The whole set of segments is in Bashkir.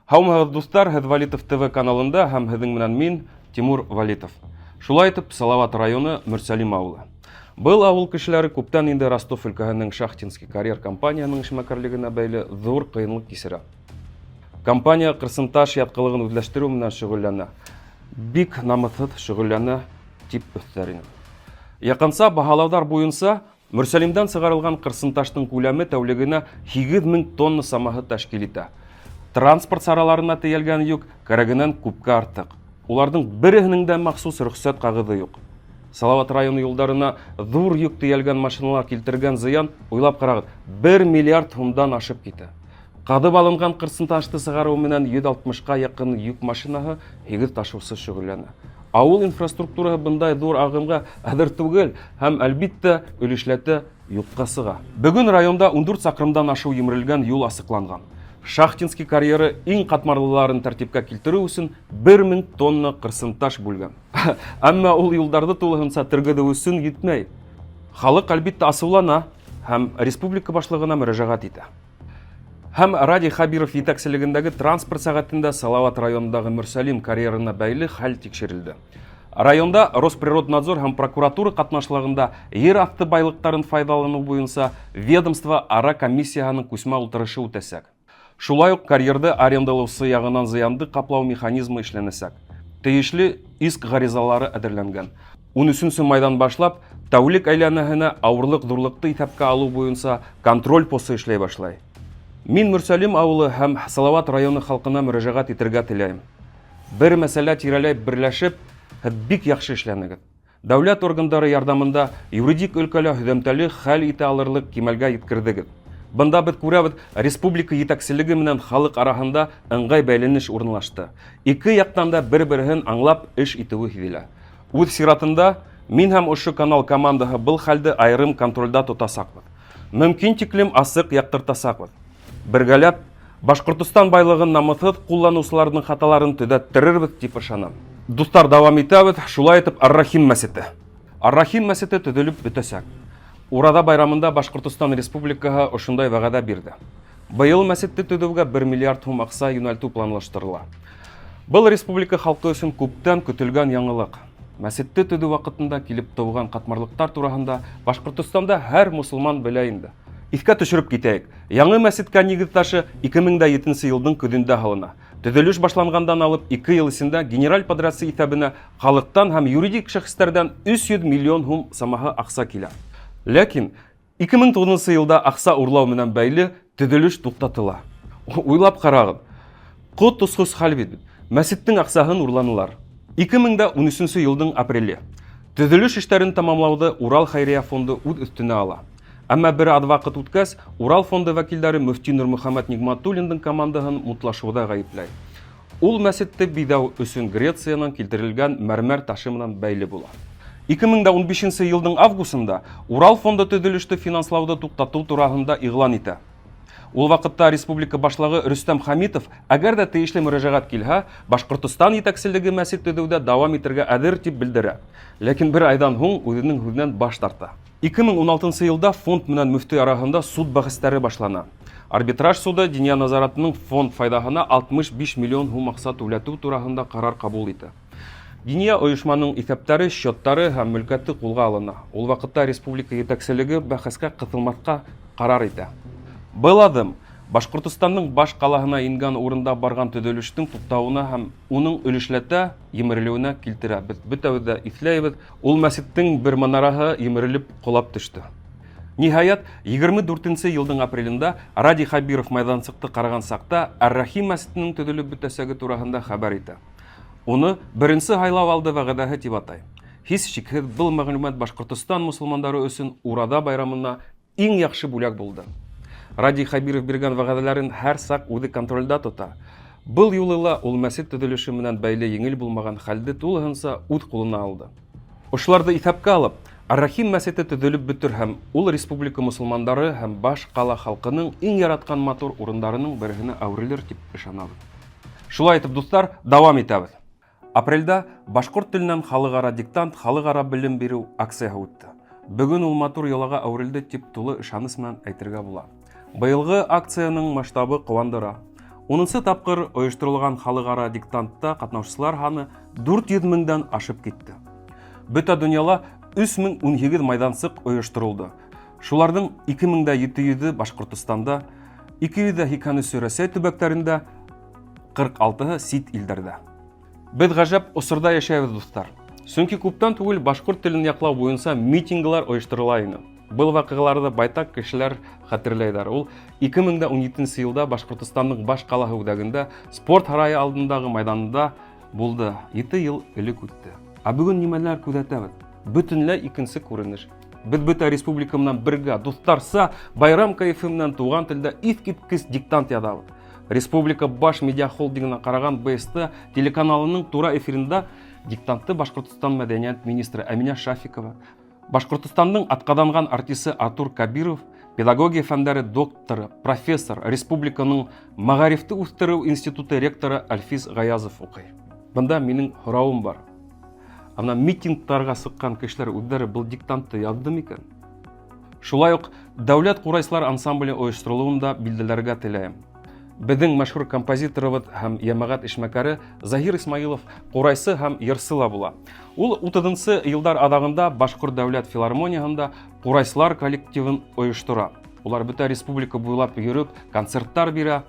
Һаумыһығыҙ, дуҫтар, һеҙ Валитов ТВ каналында һәм һеҙҙең менән мин, Тимур Валитов. Шулай итеп, Салават районы Мөрсәлим ауылы. Был ауыл кешеләре күптән инде Ростов өлкәһенең Шахтинский карьер компанияһының эшмәкәрлегенә бәйле ҙур ҡыйынлыҡ кисерә. Компания Ҡырсынташ ятҡылығын үҙләштереү менән шөғөлләнә. Бик намыҫһыҙ шөғөлләнә, дип өҫтәр инем. Яҡынса баһалауҙар буйынса, Мөрсәлимдән сығарылған ҡырсынташтың күләме тәүлегенә 8000 тонна самаһы тәшкил итә. Транспорт сараларына тейәлгән йөк кәрәгенән күпкә артыҡ. Уларҙың береһенең дә махсус рөхсәт ҡағыҙы юҡ. Салават районы юлдарына ҙур йөк тейәлгән машиналар килтергән зыян, уйлап ҡарағыҙ, 1 миллиард һумдан ашып китә. Ҡаҙып алынған ҡырсынташты сығарыу менән 160-ҡа яҡын йөк машинаһы, 8 ташыусы шөғөлләнә. Ауыл инфраструктураһы бындай ҙур ағымға әҙер түгел һәм, әлбиттә, өлөшләтә юҡҡа сыға. Бөгөн районда 14 саҡрымдан ашыу емерелгән юл асыҡланған. Шахтинский карьеры иң ҡатмарлыларын тәртипкә килтереү өсөн 1000 тонна ҡырсынташ бүлгән. Әммә ул юлдарҙы тулыһынса тергеҙеү өсөн етмәй. Халыҡ, әлбиттә, асыулана һәм республика башлығына мөрәжәғәт итә. Һәм Радий Хәбиров етәкселегендәге транспорт сәғәтендә Салават районындағы Мөрсәлим карьерына бәйле хәл тикшерелде. Районда Росприроднадзор һәм прокуратура ҡатнашлығында ер аҫты байлыҡтарын файҙаланыу буйынса ведомство ара комиссияһының күсмә ултырышы үтәсәк. Шулай уҡ карьерҙы арендалаусы яғынан зыянды ҡаплау механизмы эшләнәсәк. Тейешле иск ғаризалары әҙерләнгән. 13 майҙан башлап тәүлек әйләнәһенә ауырлыҡ ҙурлыҡты иҫәпкә алыу буйынса контроль посы эшләй башлай. Мин Мөрсәлим ауылы һәм Салават районы халҡына мөрәжәғәт итергә теләйем. Бер мәсьәлә тирәләй берләшеп, һеҙ бик яҡшы эшләнегеҙ. Дәүләт органдары ярҙамында юридик өлкәлә һөҙөмтәле хәл итә алырлыҡ кимәлгә еткерҙегеҙ. Бында беҙ күрәбеҙ, республика етәкселеге менән халыҡ араһында ыңғай бәйләнеш урынлашты. Ике яҡтан да бер-береһен аңлап эш итеүе һиҙелә. Үҙ сиратында мин һәм ошо канал командаһы был хәлде айырым контролдә тотасаҡбыҙ. Мөмкин тиклем асыҡ яҡтыртасаҡбыҙ. Бергәләп Башҡортостан байлығын намыҫһыҙ ҡулланыусыларҙың хаталарын төҙәттерербеҙ тип ышанам. Дуҫтар, дауам итәбеҙ. Шулай итеп, Ар-Рахим мәсете. Ар-Рахим мәсете төҙөлөп бөтәсәк. Ураҙа байрамында Башҡортостан Республикаһы ошондай вәғәҙә бирҙе. Быйыл мәсетте төҙөүгә 1 миллиард һум аҡса йүнәлтеү планлаштырыла. Был республика халҡы өсөн күптән көтөлгән яңылыҡ. Мәсетте төҙөү ваҡытында килеп тыуған ҡатмарлыҡтар тураһында Башҡортостанда һәр мосолман белә инде. Иҫкә төшөрөп китәйек. Яңы мәсеткә нигеҙ ташы 2007 йылдың көҙөндә һалына. Төҙөлөш башланғандан алып 2 йыл эсендә генераль подрядсы иҫәбенә халыҡтан һәм юридик шәхестәрҙән 300 миллион һум самаһы аҡса килә. Ләкин 2009 йылда аҡса урлау менән бәйле төҙөлөш туҡтатыла. Уйлап ҡарағыҙ. Ҡот осҡос хәл бит. Мәсеттең аҡсаһын урланылар. 2013 йылдың апреле. Төҙөлөш эштәрен тамамлауҙы Урал хәйриә фонды үҙ өҫтөнә ала. Әммә бер аҙ ваҡыт үткәс, Урал фонды вәкилдәре мөфти Нурмөхәммәт Ниғмәтуллиндың командаһын мутлашыуҙа ғәйепләй. Ул мәсетте биҙәү өсөн Грециянан килтерелгән мәрмәр ташы менән бәйле була. 2015 йылдың августында Урал фонды төҙөлөштө финанслауҙы туҡтатыу тураһында иғлан итә. Ул ваҡытта республика башлығы Рөстәм Хәмитов, әгәр дә тейешле мөрәжәғәт килһә, Башҡортостан етәкселеге мәсет төҙөүҙә дауам итергә әҙер тип белдерә. Ләкин бер айҙан һуң үҙенең һүҙенән баш тарта. 2016 йылда фонд менән мөфти араһында суд бәхәстәре башлана. Арбитраж суды Диния назаратының фонд файҙаһына 65 миллион һум аҡса түләтеү тураһында ҡарар ҡабул итә. Диния ойошманың иҫәптәре, счеттары һәм мөлкәте ҡулға алына. Ул ваҡытта республика етәкселеге бәхәскә ҡыҫылмаҫҡа ҡарар итә. Был аҙым Башҡортостандың баш ҡалаһына ингән урында барған төҙөлөштөң туҡтауына һәм уның өлөшләтә емерелеүенә килтерә. Беҙ бөтәбеҙ ҙә иҫләйбеҙ, ул мәсеттең бер манараһы емерелеп ҡолап төштө. Ниһайәт, 24 йылдың апрелендә Радий Хәбиров майҙансыҡты ҡараған саҡта Әр-Рәхим мәсетенең төҙөлөп бөтәсәге тураһында хәбәр итә. Уны беренсе һайлау алды вәғәҙәһе тип атай. Һис шикһеҙ, был мәғлүмәт Башҡортостан мосолмандары өсөн Ураҙа байрамына иң яҡшы бүләк булды. Радий Хәбиров биргән вәғәҙәләрен һәр саҡ үҙе контролдә тота. Был юлы ла ул мәсет төҙөлөшө менән бәйле еңел булмаған хәлде тулыһынса үҙ ҡулына алды. Ошоларҙы иҫәпкә алып, Ар-Рахим мәсете төҙөлөп бөтөр һәм ул республика мосолмандары һәм баш ҡала халҡының иң яратҡан матур урындарының береһенә әүерелер тип ышанабыҙ. Шулай итеп, дуҫтар, дауам итәбеҙ. Апрельдә башҡорт теленән халыҡ-ара диктант халыҡ-ара белем биреү акцияһы үтте. Бөгөн ул матур йолаға әүерелде тип тулы ышаныс менән әйтергә була. Быйылғы акцияның масштабы ҡыуандыра. Унынсы тапҡыр ойошторолған халыҡ-ара диктантта ҡатнашыусылар һаны 400 меңдән ашып китте. Бөтә донъяла 3018 майҙансыҡ ойошторолдо. Шуларҙың 2700-ө Башҡортостанда, 283-ө Рәсәй төбәктәрендә, 46-һы сит илдәрҙә. Беҙ ғәжәп осорҙа йәшәйбеҙ, дуҫтар. Сөнки күптән түгел башҡорт телен яҡлау буйынса митинглар ойошторола ине. Был ваҡиғаларҙы байтаҡ кешеләр хәтерләйҙәр. Ул 2017 йылда Башҡортостандың баш ҡалаһы үҙәгендә спорт һарайы алдындағы майҙанда булды. 7 йыл элек үтте. Ә бөгөн нимәләр күҙәтәбеҙ? Бөтөнләй икенсе күренеш. Беҙ бөтә республика менән бергә, дуҫтарса, байрам кәйефе менән туған телдә иҫ киткес диктант яҙабыҙ. Республика баш медиахолдингына ҡараған БСТ телеканалының тура эфирында диктантты Башҡортостан мәҙәниәт министры Әминә Шафикова, Башҡортостандың атҡаҙанған артисы Артур Кабиров, педагогия фәндәре докторы, профессор, республиканың мәғарифты үҫтереү институты ректоры Әлфис Ғаязов уҡый. Бында минең һорауым бар. Ә бына митингтарға сыҡҡан кешеләр үҙҙәре был диктантты яҙҙы микән? Шулай уҡ дәүләт ҡурайсылар ансамбле ойошторолоуын да билдәләргә теләйем. Беҙҙең мәшһүр композиторыбыҙ һәм йәмәғәт эшмәкәре Заһир Исмаилов ҡурайсы һәм йырсы ла була. Ул 30 йылдар аҙағында Башҡорт дәүләт филармонияһында ҡурайсылар коллективын ойоштора. Улар бөтә республика буйлап йөрөп, концерттар бирә.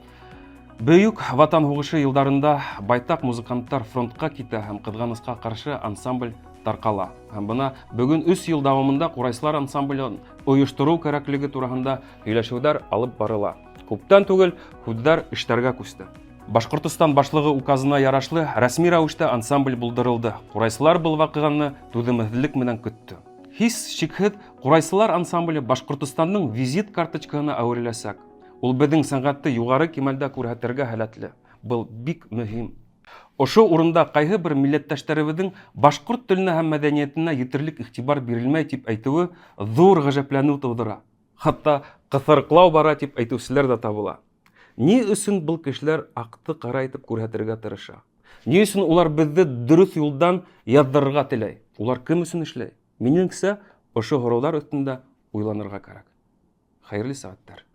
Бөйөк Ватан һуғышы йылдарында байтаҡ музыканттар фронтҡа китә һәм ҡыҙғанысҡа ҡаршы ансамбль тарҡала. Һәм бына бөгөн 3 йыл дауамында ҡурайсылар ансамблен ойоштороу кәрәклеге тураһында һөйләшеүҙәр алып барыла. Күптән түгел һүҙҙәр эштәргә күсте. Башҡортостан башлығы указына ярашлы рәсми рәүештә ансамбль булдырылды. Ҡурайсылар был ваҡиғаны түҙемһеҙлек менән көттө. Һис шикһеҙ, ҡурайсылар ансамбле Башҡортостандың визит карточкаһына әүереләсәк. Ул беҙҙең сәнғәтте юғары кимәлдә күрһәтергә һәләтле. Был бик мөһим. Ошо урында ҡайһы бер милләттәштәребеҙҙең башҡорт теленә һәм мәҙәниәтенә етерлек иғтибар бирелмәй тип әйтеүе ҙур ғәжәпләнеү тыуҙыра. Хатта ҡыҫырыҡлау бара тип әйтеүселәр ҙә табыла. Ни өсөн был кешеләр аҡты ҡара итеп күрһәтергә тырыша? Ни өсөн улар беҙҙе дөрөҫ юлдан яҙҙырырға теләй? Улар кем өсөн эшләй? Минеңсә, ошо һорауҙар өҫтөндә уйланырға кәрәк. Хәйерле сәғәттәр.